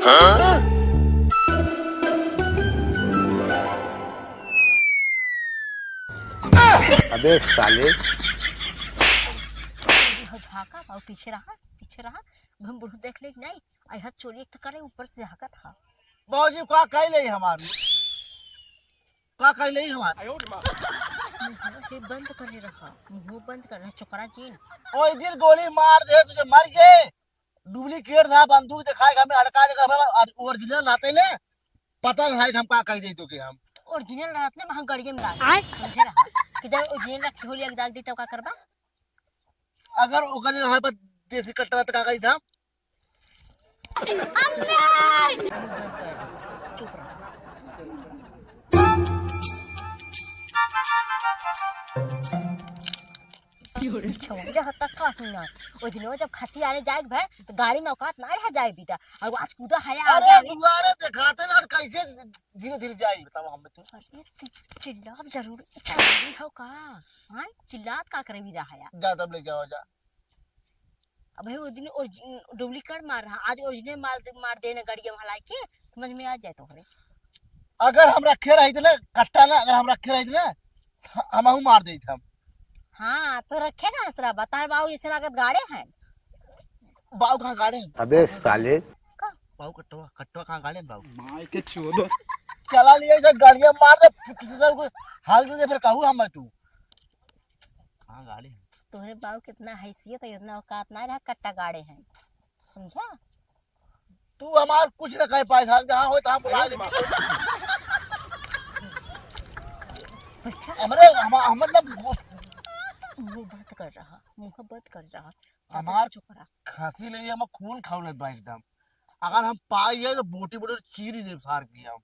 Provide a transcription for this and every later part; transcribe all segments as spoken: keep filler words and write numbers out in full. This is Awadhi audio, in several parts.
अबे साले। हो झाका, बाबू पीछे रहा, पीछे रहा। हम बुढ़ऊ देख ले कि नहीं, आई हाथ चोरी एक तो करे, ऊपर से झाकत हा। बाबूजी, का कह ले हमार? का कह ले हमार? मुंह बंद करे रहा, मुंह बंद कर रहा, चोकरा जीन। ओई दिन गोली मार दे, तुझे मर गए। Duplicate था, बंदूक दिखाए, हमें हड़का देकर हमें original रहते ले, पता था कि हम का कह दे तो के हम। Original रहत ने, वहाँ गड़िए में डाल। आय। समझे रहा? कि जब original रखी होली, एक डाल दी, तो का करबा? अगर ओकर जगह हमारे पास देसी कट्टा रहता, का कही था? चुप रहा। छोड़ दे, हत्ता का हुनर। ओ दिनवा जब खसी आने जाए के भय, तो गाड़ी में औकात ना रह जाए बीता। और आज कूदा है, अरे, आगे, आगे। दुआरे दिखाते ना, कैसे धीरे धीरे जाई, बताओ हमें तू। अरे, तू चिल्लाब जरूरी, जरूरी हो का? हाँ, चिल्लात का करे बीता है? जा, तब लेके आओ, जा। अबे वो दिन ओरिजि-, duplicate मार रहा, आज original मार दे, मार देना गाड़िया में हलाई के, समझ में आ जाए तोहरे। अगर हम रखे रही थे ना, कट्टा ना, अगर हम रखे रही थे ना, ह-, हमहू मार देत हम। हाँ, तो रखे कहाँ से रहा? तार बाबू जैसे लागत गाड़े हैं। बाबू कहाँ गाड़े हैं? अबे साले। का? बाबू कट्टवा, कट्टवा कहाँ गाड़े हैं बाबू? माई के चोदो। चला लिया इधर गाड़िया मार दे, किसी तरह को हाल दे दे, फिर कहू हम तू। कहाँ गाड़ी है? तोहरे बाबू कितना हैसियत है, इतना औकात ना रहा, कट्टा गाड़े हैं, समझा? तू हमार कुछ न कह पाए साहब, जहाँ होए तहाँ बुला ले। बैठा। हमरे, हम, हम मतलब मुँह बंद कर रहा, मुँह बंद कर रहा। हमार चुप रहा। खांसी ले, हम खून खौलत बा एकदम। अगर हम पाई है तो बोटी बोटी चीर ही देब सार की हम।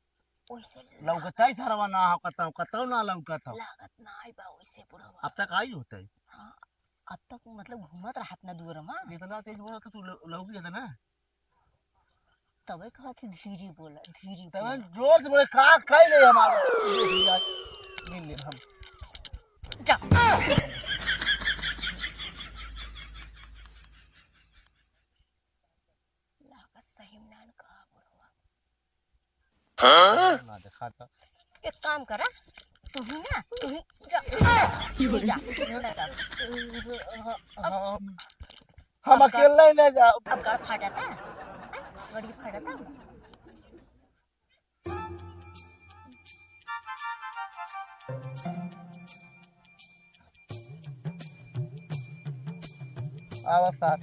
ओइसे लौकता ही सरवा ना हो, कतौ, कतौ ना लौकत हो। लागत ना आई बा ओइसे बुढ़वा। अब तक आई होता है? हाँ, अब तक मतलब घूमत रहत ना दुअर में। इतना तेज बोला तो तू लौ-, लौकी जाता ना। तबे कहत ही धीरे बोला, धीरे तबे बोला। जोर से बोले, का खाई ले हमारा? ले ले हम। जा। लागत सही में नान का बुढ़वा। हाँ? ना देखा था। एक काम करा, तू ही ना, तू ही जा, तू ही जा, तू ही ना जा। हम, हम अब अकेला ही ले जाओ। अब गाड़ फाटा था? हैं? गाड़ी फाटा था? आवा साथ,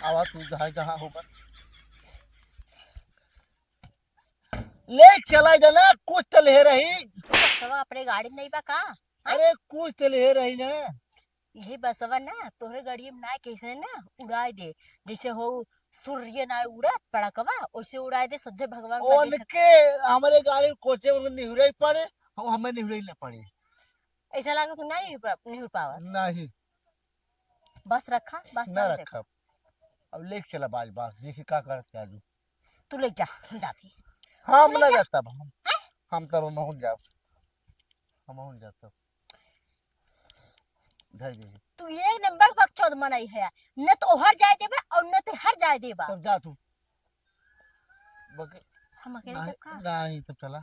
आवा तू जहाँ, जहाँ होगा। ले चला जाना, कुछ तो ले रही। सब अपने गाड़ी में नहीं बा का? अरे कुछ तो ले रही ना। यही बसवा ना तोहरे गाड़ी में ना कैसे ना उड़ाए दे, जैसे हो सूर्य ना उड़त पड़कवा, ओइसे उड़ाए दे, सज्जे भगवान का देखत। उनके हमरे गाड़ी कोचे में निहुरे पड़े, हम हमें निहुरे न पड़े। ऐसा लगा तू नहीं निहुर पा-, निहुर पावत। नहीं। बस रखा, बस ना ना रखा। रखब। अब लेके चला बाज बास, देखी का करत के आजू। तू ले जा, हम जाती। हम तू ले ना जा। जाता हम। हैं? हम तब हम जाब। हम जाता। धर दे। तू एक नंबर बकचोद मनई है, न तो ओहर जाए देबे और न तो हर जाए देबा। तब जा तू। बक-, हम अकेले नहीं, सब का? नहीं, तब चला।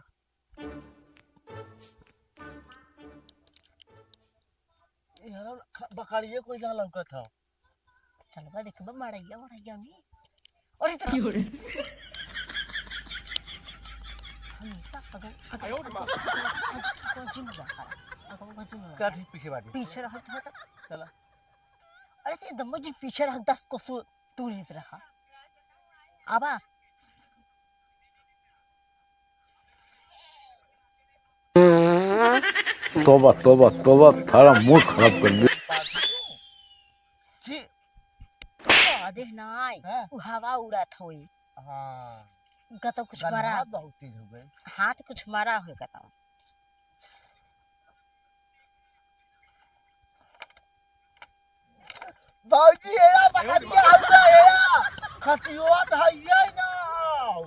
यार, ख-, बकरिए कोई ना लौकत हो। चलबा देखबा मड़ैया वड़ैया में। अरे तो क्यों रे? हमेशा अगर, अगर, आयो रे माँ। अगर, अगर, अगर जिम जा कर, अगर, अगर जिम जा कर। क्या ठीक पीछे बाटी? पीछे रहो तो, तो। चला। अरे तो एकदम जी पीछे रह, दस कोस दूरी पे रहा। आबा। तोबा, तोबा, तोबा, थारा मूड खराब कर दिया। जी। तो देख ना आई, हाँ। उ हवा उड़त होई। हाँ। उनका तो कुछ गन्ना मरा। बहुत तेज हो गए। हाथ कुछ मरा होई का तो। बाबूजी, एड़ा बकरिया हउवा, एड़ा। खसियोत है, ये ना आओ।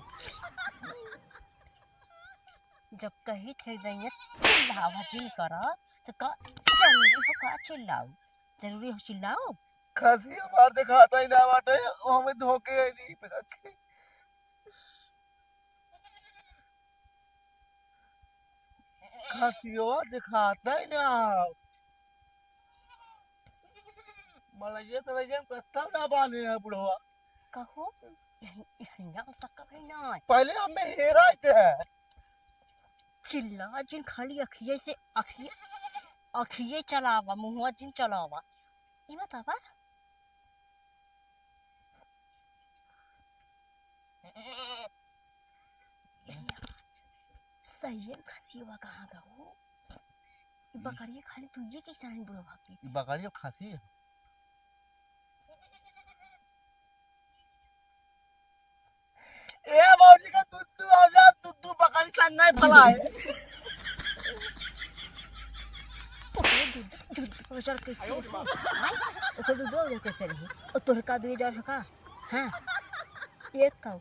जब कही थे दैया चिल्लावा जिन करा, तो का जरूरी हो का चिल्लाऊ? जरूरी हो चिल्लाऊ? खसिया मार दे खाता ही ना बाटे, वो हमें धोखे है नहीं पे रखे। खसियो देखात है ना। मलैया तो लगे कत्ता ना बाने है बुढ़वा। कहो, यही, यही ना तक कभी ना। पहले हमें हेरा थे। चिल्ला जिन, खाली अखिए से, अखिए, अखिए चलावा, मुँहवा जिन चलावा। ई बतावा। सही में खसियवा कहाँ गवा हो? ई बकरिया खाली तू ये कैसे नहीं बुढ़वा के? ई बकरिया खसी है। ए भौजी का दुद्दू हजार दुद्दू बकरी संग नहीं फलाए। ओकरे दुद्दू, दुद्दू हजार कैसे रही? आय? ओकर दुद्दू हजार कैसे रही? और तोहर का दुई हजार है का? हाँ। एक का?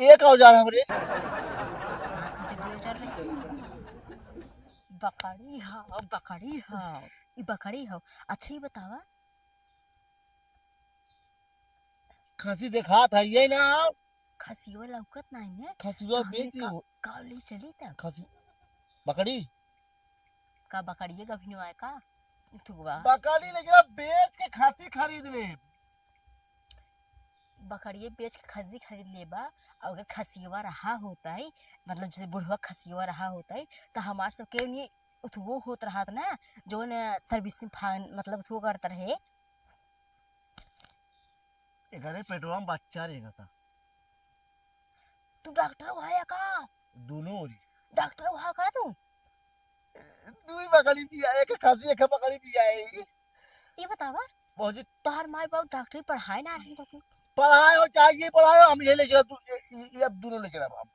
एक औजार हमरे। हाँ, तुझे दुई हजार रही। बकरी हा, बकरी हा। ई बकरी हा। अच्छा, ई बतावा, खसी देखात है ये ना। खसियो लौकत नहीं है। खसियो तो हमने बेच का, दियो। का ले चली तब? खसी, बकरी? का बकरिए गभिनो आए का? थुकवा। बकरी लेके बेच के खसी खरीद ले। बकरिए बेच के खसी खरीद लेबा, और अगर खसियवा रहा होता है, मतलब जैसे बुढ़वा खसियवा रहा होता है, तो हमार सब के लिए उतवो होत रहत ना, जौन servicing फान-, मतलब उतवो करत रहे। एकरे पेटवा में बच्चा रहेगा था। तू डॉक्टर हुआ या का? दोनों ओरी। डॉक्टर हुआ का तू? दुई बकरी बियाए, एक खसी, एक बकरी बियाए। ये बतावा, भौजी। तोहार माई बाप डॉक्टरी पढ़ाए ना रही तो की? पढ़ाए हो, चाहे ये पढ़ाए हो, हम ये ले चला, तू, ये, ये, ये अब दोनों ले चला हम।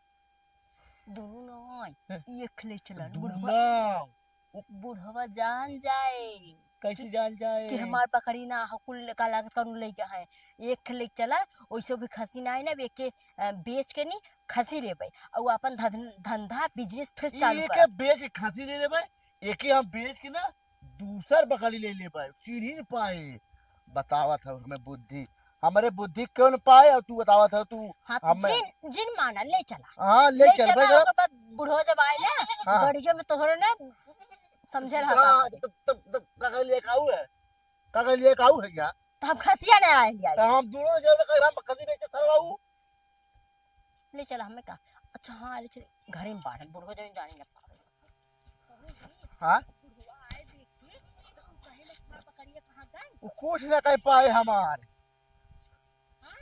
दोनों नहीं, हैं? एक ले चला, बुढ़वा। दोनों। बुढ़वा जान जाए। कैसे कि, जान जाए? कि हमार बकरी ना हो, कुल का लागत कौन ले जा है। एक ले चला, वैसे भी खसी ना है ना, एक के, अ, बेच के नहीं, खसी लेबे। और अपन धन-, धंधा, business फिर चालू एके कर। बेच के खसी ले लेबे, एके हम बेच के ना, दूसर बकरी ले लेबे, चीन्ही न पाए। बतावत है हमें बुद्धि, हमरे बुद्धि क्यों न पाए, और तू बतावत है तू हाँ, तो हमें जिन, जिन माना, ले चला। हाँ, ले ले चल चला, भाई। ओकर बाद बुढ़ो जब आए ना, हाँ। गड़िया में तोहरे ना समझे रहा हाँ, का। तब, तब, तब का कर लिए काऊ है? का कर लिए काऊ है क्या? तो हम खसिया नहीं आए लिए। तो हम दोनों जने का हम खसी बेचे सरवाऊ। ले चला हमें का। अच्छा हाँ, ले चल, घरे में बाढ़, बुढ़ो जब जाने लग पावे। हाँ? बुढ़वा आए देखी, तो तू कहे लग पा पकड़िए कहाँ गए? वो कुछ ना कह पाए हमार।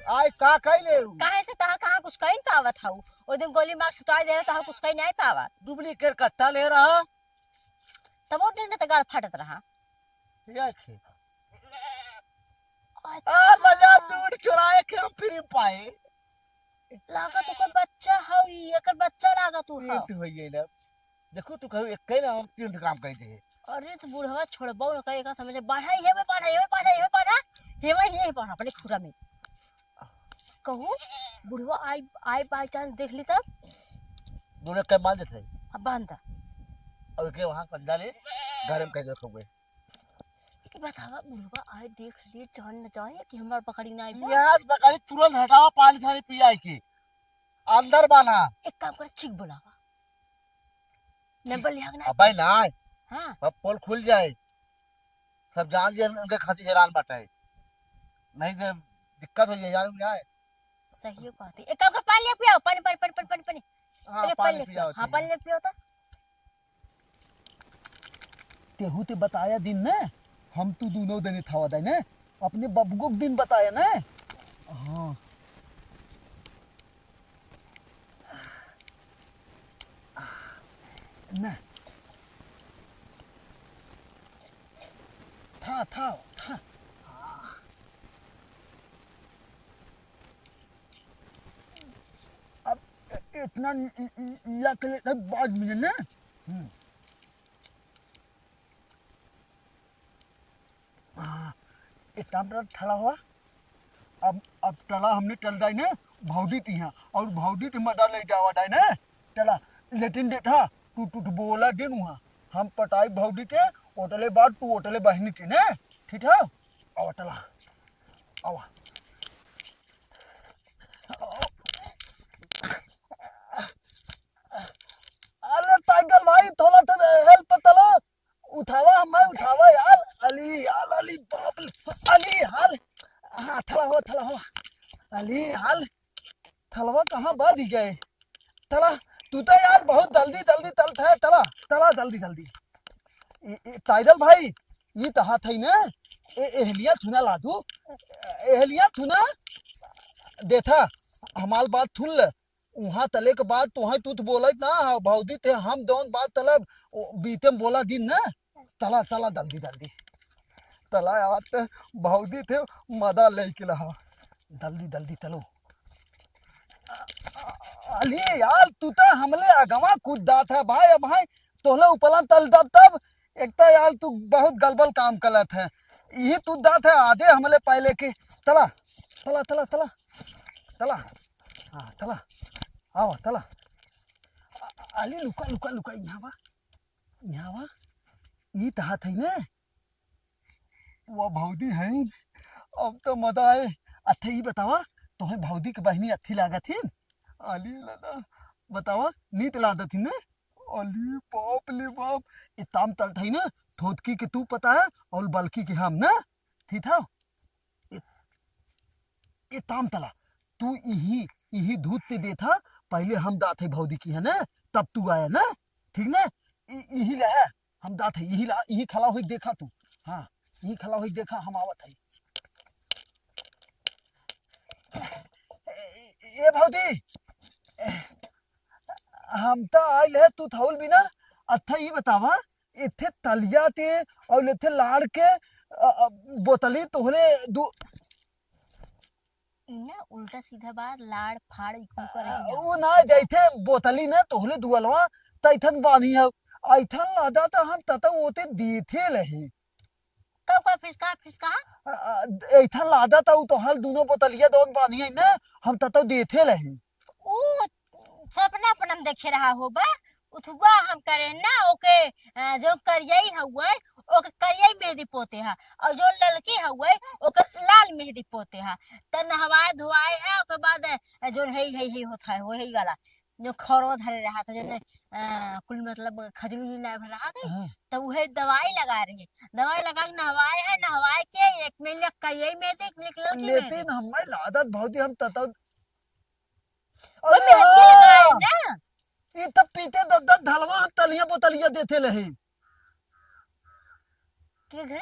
आय का कइले उ? काहे से तहार कहाँ कुछ कहीं पावत हऊ? ओ दिन गोली मार सुताई दे रहे, तहार कुछ कहीं नहीं पावत। Duplicate कट्टा ले रहा। तब वो दिन त गाड़ फाटत रहा। ये खे। अच्छा। आ, मजा दूध चुराए के हम फिर पाए। लागत ओकर बच्चा हऊ, ई एकर बच्चा लागत उ हऊ। पेट हो गइल अब। देखो, तू कहू, एक कहीं ना हम तीन ठो काम कर दे। अरे, तो बुढ़वा छोड़बो न करे, का समझ, बाढ़ा, ये में बाढ़ा, ये में बाढ़ा, ये में बाढ़ा, ये में, ये में बाढ़ा, अपने खुरा में। कहू, बुढ़वा आई, आई by chance देख ली तब? दोनों के मान देते हैं। अब बांध दा। अब के वहाँ संजा ले, घर में कह दे खूबे। ई बतावा, बुढ़वा आई देख ली, जान न जाए कि हमार बकरी ना आई बा। यहाँ से बकरी तुरंत हटावा, पानी थानी पियाई के। अंदर बाना। एक काम कर, चीक बुलावा। मैं चीक। बोलिया कि ना? अबे ना। हाँ। अब पोल खुल जाए। सब जान लिए उनके खासी हैरान बाटे। नहीं तो दिक्कत हो जाए यार, उन्हें आए। सही बात है। एक काम कर, पानी लेके पियाओ, पानी, पानी, पानी, पानी, पानी, पानी। हाँ, पहले पानी पानी लेके पियाओ, पियाओ। हाँ, ठीक। पानी लेके पियाओ तो। तेहू ते बताया दिन ने, हम तू दोनों दने थावा दाई ने, अपने बबुगो के दिन बताया ने। हाँ। ना। था, था, था। अब इतना ल-, ल-, लक ले, बाद में ना। हम्म। हाँ, एक काम कर, ठला हुआ। अब, अब टला हमने टल दाई ने, भौजी टी हाँ, और भौजी टी मदा ले जावा दाई ने, टला, लेटिन देठा, तू, तू, तू बोला दिन हुआ, हम पटाई भौजी के, ओटले बाद तू ओटले बहिनी के ने, ठीक है? आवा टला, आवा। अरे ताई हो, थला हो। अली हाल, थलवा कहाँ बाधी गए? थला, तू तो यार बहुत जल्दी, जल्दी तलत है, थला, थला जल्दी, जल्दी। ए, ए, ताइदल भाई, ई तहा थई ने, ए, एहलिया थुना लादू, एहलिया थुना, देथा, हमाल बात थुन ले, उहाँ तले के बाद तोहे तू तो बोलत ना, भौजी ते हम जौन बात तलब, ओ, बीते में बोला दिन ना, तला, तला, जल्दी, जल्दी। तला यार ते भौजी ते मदा लेके लहा। जल्दी, जल्दी तलो। अ-, अ-, अली यार, तू तो हमले अगवा कूद दात है भाई, अब भाई, तोहले उपला तल दब तब, एक तो यार तू बहुत गलबल काम करत है। यही तू दात है आधे हमले पहले के। तला, तला, तला, तला, तला। हाँ, तला। आवा, तला। अ-, अली लुका, लुका, लुका, यहाँ बा। यहाँ बा। ई तहा थई ने। वो भौजी हैं। अब तो मजा आए। अच्छा, ई बतावा, तोहे भौजी के बहिनी अच्छी लागत हिन? अली लदा, बतावा, नीत लागत हिन ने? अली बाप ले बाप, इताम तलत हई ना, थोतकी के तू पता है, और बलकी के हम ना, ठीक था? इ-, इताम तला, तू इही, इही धूत ते देथा, पहले हम दात है भौजी की है ना, तब तू आया ना, ठीक ना? इ-, इही ले है, हम दात है, इही ला, इही खला होई देखा तू, हाँ, इही खला होई देखा, हम आवत है। ए, ए भौजी, हम त आइल है तू थौल बिना। अच्छा, ई बतावा, इथे तलिया ते और इथे लाड़ के, अ, अ, बोतली तोहरे दू ई ना उल्टा सीधा बात, लाड़ फाड़, ई कुल करे ही ना। उ ना जैथे बोतली ना तोहरे दुअलवा, तैथन बांधी है। ऐथन लादा त हम तत ओते देथे लही। कब का फिसका, फिसका? अ, अ, ऐथन लादा त उ तोहर दुनो बोतलिया दौन बांधी है ना, हम तत देथे लही। उ सपना अपना में देखे रहा होबा, उथुआ हम करे ना, ओके, अ, जो करियाई हउए, ओके करियाई मेहंदी पोते हा, और जो ललकी हउए, ओके लाल मेहंदी पोते हा। त नहवाए धोआए है, ओके बाद, अ, जो है, है, है होत है, वही वाला, जो खरो धरे रहा था, जो, अ, कुल मतलब खजूर उजूर ना भर रहा था, हाँ। त उहे दवाई लगा रहे, दवाई लगा के नहवाए है, नहवाए के एक में ले करियाई मेहंदी, एक में ले ललकी लेकिन मेहंदी। हमें लागत भौजी हम ततौ ओमे अरे हल्दी लगाए हाँ। ना। ई त पीते दद्दा ढलवा हम तलिया बोतलिया देथे लही। के घरे?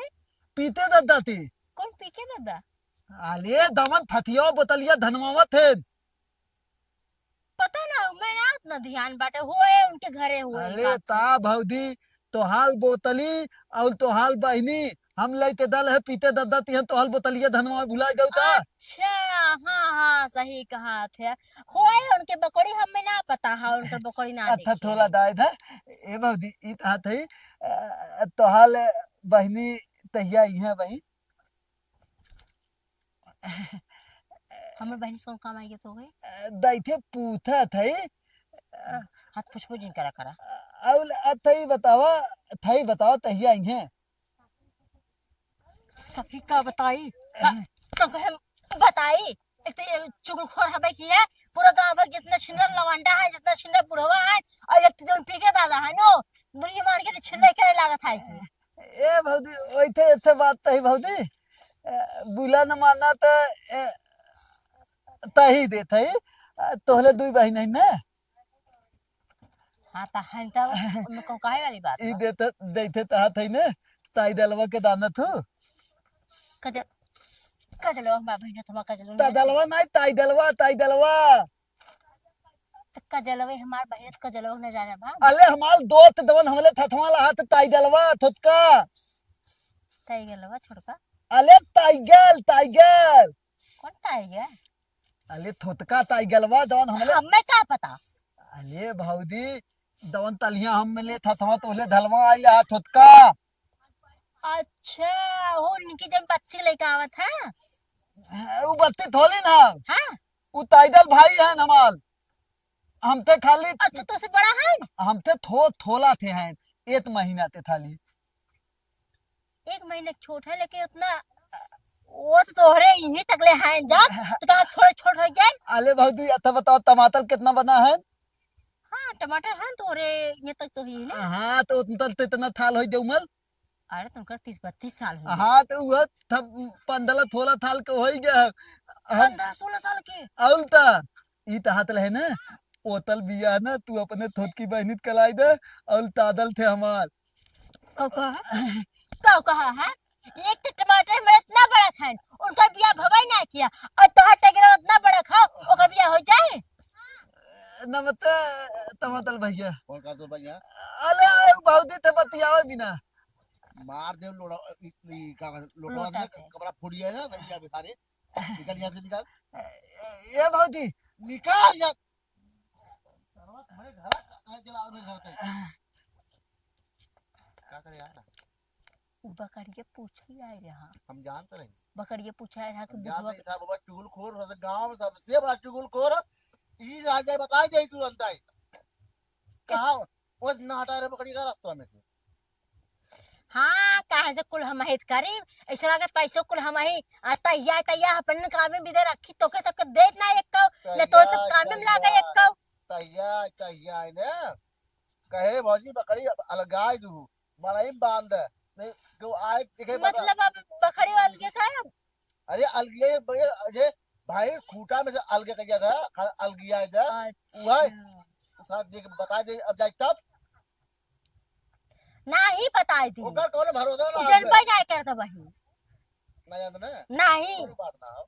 पीते दद्दा ते। कौन पी के दद्दा? अले दमन थतिया बोतलिया धनवावत है। पता ना, मैं ना उतना ध्यान बाटे, होए उनके घरे होए अरे बात। ता भौजी, तोहाल बोतली और तोहाल बहिनी, हम लइते दल है पीते दद्दा तिहन तोहाल बोतलिया धनवा भुला जाऊ ता। अच्छा, हाँ, हाँ, सही कहा थे। होए उनके बकरी हमें ना पता है, उनकर बकरी ना अच्छा, देखे थोला हैं। दाए धा। ए भौजी, ई त हाथ है, अ, तोहाल बहिनी तहिया इहाँ बही। हमर बहिनी से कौन काम आई तो गई? अ, दाई थे पूछा थे। हाथ पुछबो जिन करा करा। अउल अ, थई बतावा, थई बतावा तहिया इहे। सखी का बताई? हाँ, तो कहे बताई। एक तो ये चुगलखोर हवे की है, पूरा गाँव भर जितना छिनर लवंडा है, जितना छिनर बुढ़वा है, और एक तो जौन पी के दादा है नो, दुनिया मार के छिनर के लागत है कि। ए भौजी, ओइथे एथे बात तही भौजी। ए, बुला न माना त, ए, तही देत है। ए, तोहले दुई बहिन है ना? हाँ, त है त ओमे कौन कहे वाली बात ई बा? देत, देते त हाथ है ना? ताई दलवा के दाना थू। कजल, कजलवा हमार बहिन थमा कजलवा ताई नहीं। दलवा नहीं, ताई दलवा, ताई दलवा। त कजलवे हमार बहिन, कजलवा न जाने बा। अले हमार दोस्त दवन हमले थथवा ला हाथ ताई दलवा थोतका। ताई गलवा छोटका। अले ताई गल, ताई गल। कौन ताई गल? अले थोतका ताई गलवा दवन हमले। हमें का पता? अले भौजी, दवन तलिया हमले थथवा तोहले धलवा आइल हाथ थोतका। अच्छा, हो इनकी जब बच्ची लेके आवत है? हाँ, उ बत्ती थोली ना। हाँ? उ ताई दल भाई है हमार। हम ते खाली अच्छा, तो से बड़ा है? हम ते थो-, थोला थे हैं, एक महीना ते खाली। एक महीना छोट है, लेकिन उतना, वो तो तोहरे इन्हीं तकले हैं जा, तो कहाँ थोड़े छोट हो जाए? अले भौजी, अच्छा बताओ, टमाटर कितना बना है? हाँ, टमाटर है तोहरे, ये तक तो ही ना। हाँ, तो उतना, तो इतना थाल हो जाऊ मल। अरे, तुमकर तीस बत्तीस साल हो गए। हाँ, तो वह तब पंद्रह सोलह साल के हो ही गया। हम पंद्रह सोलह साल के? अउल ता, ई त हाथ लहे ना, ओतल बिया ना, तू अपने थोतकी बहनी के कलाई दे, अउल तादल थे हमार। का कहा? का कहा है? एक तो टमाटर हमारे इतना बड़ा खान, उनका बिया भवाई ना किया, और तोहर टगरा उतना बड़ा खाओ, ओकर बिया हो जाए? नमस्ते, तमातल भैया। कौन का तो भैया? अले, बहुत दिन से बतियावे बिना। मार दे लोड़ा, ई, ई, का, लोटवा लोटा से से। कपड़ा फूट गया ना, भैया भी सारे। निकल यहाँ से, निकल। ए, ए, भौजी। निकाल यहाँ। सरवा तुम्हारे घर का, का चला अपने घर पे। का करे यार? उ बकरिया पूछे आए रहा। हम जानते नहीं। बकरिया पूछे आए रहा कि हम जानते बुढ़वा नहीं साहब, बाबा चुगलखोर, गाँव में सबसे बड़ा चुगलखोर। ई राजा बताए दे तू अंताई। कहाँ? वो ना हटा रहे बकरी का रास्ता में से। हाँ, काहे से कुल हम हित करी? ऐसा लगे पैसो कुल हम ही, आ, तैया, तैया, अपन काम में बिदे रखी, तोके सबके देत ना एक कौ, ले तोर सब काम में लागे एक कौ। तैया, तैया है ना? कहे भौजी बकरी अब अलगाए दू, मड़ई में बांध दे। नहीं, क्यों आए, देखे बता। मतलब अब बकरी अलगे खाए? अरे अलगिया भैया, अरे भाई खूटा में से अलगे कह गया था, खा-, अलगिया है जा। अच्छा। वह साथ देख बता दे, अब जाए तब। नाही बताई दी। ओकर कौनो भरोसा ना उजन है। पर जाए करता बही। ना जानत ना? नाही। कोई बात ना हो।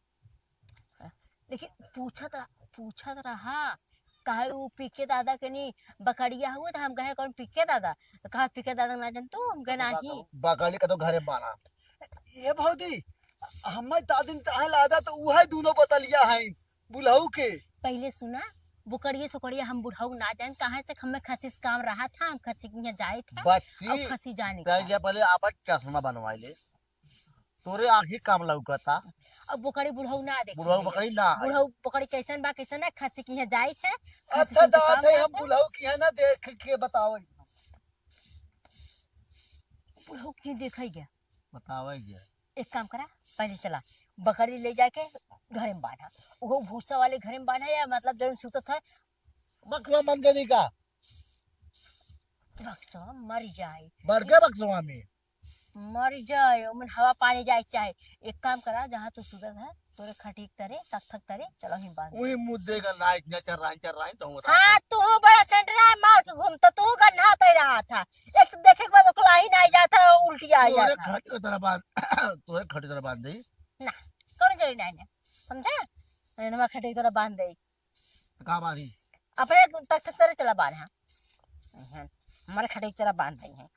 लेकिन पूछत रह-, पूछत रहा, काहे उ पीके दादा के नी बकरिया हुए, तो हम कहे, "कौन पीके दादा?" तो कहा, "पीके दादा ना जानतू?" हम कहे, "नाही।" बकरी का तो घरे बाना। ए भौजी, हमें तादिन ताहे लादा तो उहे दूनो बतलिया हैं, बुढ़ऊ के। पहिले सुना, बुकड़िया सुकड़िया हम बुढ़ऊ ना जान, कहाँ से हमें खसी से काम रहा था, हम खसी के यहाँ जाए थे, बच्ची, और खसी जाने तै का। जा पहले आपन चश्मा बनवाई ले, तोरे आँखी काम लौकता। अब बुकड़ी बुढ़ऊ ना देखे बुढ़ऊ है। बकरी ना है। बुढ़ऊ बकरी कैसन बा, कैसन है, खसी के यहाँ जाए थे, खसी अच्छा, सुन के दादा काम थे, हम करते। बुढ़ऊ के यहाँ ना देख के बताओ। बुढ़ऊ के देखे गया। बतावे गया। एक काम करा, पहले चला, बकरी ले जाके घरे में बांधा। वो भूसा वाले घरे में बांधा, या मतलब जौन सुतत है। बकवा मन के दी का? बक्सवा मर जाए। मर गए बक्सवा में। मर जाए, ओमन हवा पानी जाए के चाहे। एक काम करा, जहाँ तू सुतत है, तोरे खटिक तरे, तख्तक तरे, चलो ही बांध। वही मुद्दे का लाइट ना चल रहा है, चल रहा है, तो होता हाँ, है। तू हो बड़ा सेंटरा है, मार के घूमता, तू गन्ना तय रहा था। एक तो देखे के बाद ओकला ही नहीं जाता, उल्टी आ तोरे जाता। खट के तरह बांध, तोरे खट के तरह बांध दे। ना, कौन जरूरी नहीं है, समझा? नवा खटे की तरह बांध दे। का बांधी? अपने तख्तक तरे चला बांध, हाँ। हमारे खटे की तरह बांध दे हैं।